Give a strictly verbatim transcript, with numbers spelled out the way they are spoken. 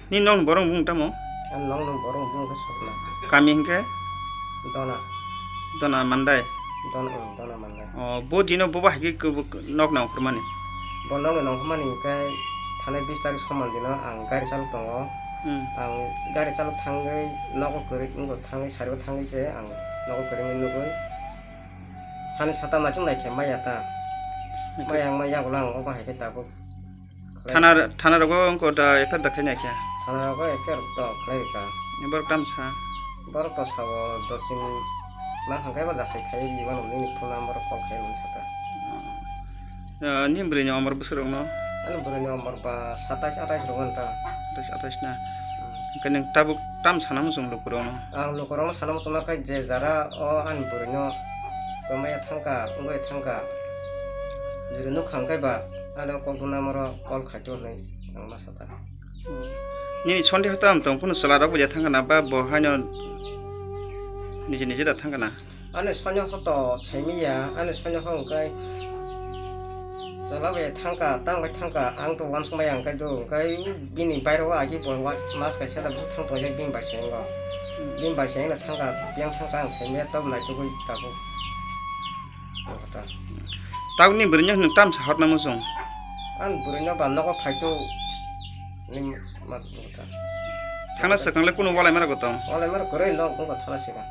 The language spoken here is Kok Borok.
Ni nokni borok bumung tamo? Ang nokni borok bumung khe Sokna. Kami hinkhe? Dona. Dona Mandai? Dona, hmm, Dona Mandai. O, bo dino bobo hai khe kebo-, nok nang phurmani? Bo nokni nongkhormani hinkhe thanai bis tarik soman dino ang gari chalok tongo. Hmm. Ang gari chalok thangwi nogo kwrwi wngkha, thangwi sari o thangwi se ang nogo kwrwi wngwi nugwi. Hani sata naichuk naikhe maya ta. Okay. Maya wngma yagulo ang obo hai khe tabuk. Thana, thana rogo wngkha da F I R da khaina khe? Thana rogo F I R to khlai rwkha. Borok tamsa? Borok to sao doching ma hangkai ba jasai khai ri mano nini phone number call khai mani saka. Ah, ni bwrwi ni omor bwswk rok no? Ani bwrwi ni omor ba satais atais rok wngkha. Satais atais na? Hmm. Hwnkhe nwng tabuk tam sana muchung lukurokno? Ang lukurokno sana muchungma khe je jara o ani bwrwino kwmaya thangkha, wngwi thangkha. Jodi nukha hwnkhe ba ano kokduna moro call khaito hwnwi ang ma sakha. Nini sondeho tamo tong, kunu chwla rok bo ya thangkha na ba bo haino nije nije da thangkha na? Ani sonyo hoto saimiya, ani sonyo ho hwnkhe chwla bai thangkha, tang bai thangkha, ang to uansukmaya hwnkhe do, hwnkhe bini bairo o agi bo wa-, mas kaisa da bwswk thang tongjak bini bai saingo. Hmm. Bini bai saino thangkha, biyang thangkha ang saimiya, tabuk naitugwi tabuk. Tabuk ni bwrwino nwng tam sa hotna muchung? Ani bwrwino ba nogo phaitu, ni ma-, ma-, Thangna swkang le kunu walai mara gotong? Walai mara kwrwi nok wngkha thana swkang.